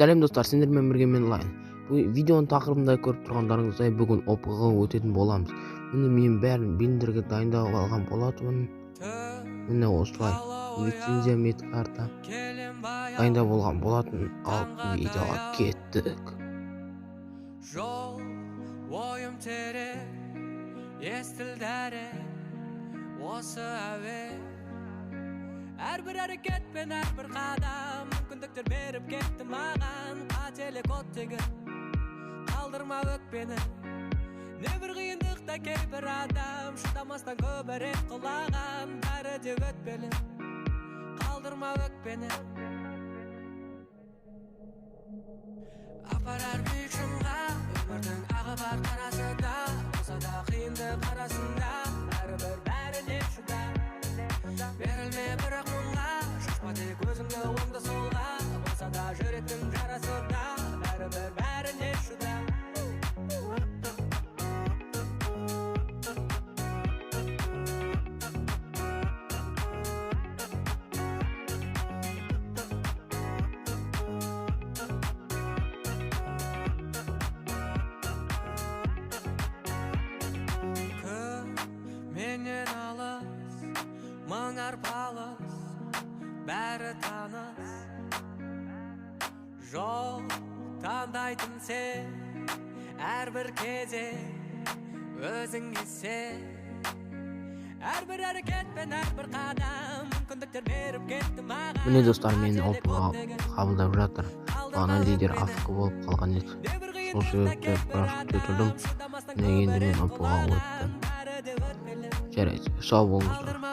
Сәлем, достар, сендермен бірге мен, Лайн. Бұл видеоның тақырыбында көріп тұрғандарыңыздай, бүгін ОП-ға өтетін боламыз. Міне, мен бәрін биндерге дайындап алған болатынмын. Міне, осылай лицензия, медкарта дайындап болған болатын. Ал видеоға кеттік. Жол ойым терең, естілді осы әуен. Әрбір әрекет пен әрбір қадам мүмкіндіктер беріп кетті маған. Қателік оттегі, қалдырма өкпені. Небір қиындықта кейбір адам шыдамастан көбірек құлаған. Бәрі де өтпелі, қалдырма өкпені. Апарар биік шыңға өмірдің ағы бар, қарасы да. Болса да қиындық арасында, бәрібір бәріне шыда. Берілме бірақ мұңға, шашпа тек өзіңді оңды солға. Болса да жүректің жарасы да, бәрібір бәріне шыда. Күн менен алыс, мың арпалыс, бәрі таныс. Жол таңдайтын сен, әрбір кезең өзіңе сен. Әрбір әрекет пен әрбір қадам мүмкіндіктер беріп кетті маған. Міне, достар, мені Қателік ОП-ға оттегі, қабылдап жатыр. Бағана қалдырма лидер өкпені. АФК болып қалған еді. Небір Сол қиындықта себепті кейбір біраз күте тұрдым. адам шыдамастан Міне, енді мен көбірек ОП-ға құлаған. өттім. Бәрі де өтпелі, Жарайды, сау болыңыздар. қалдырма.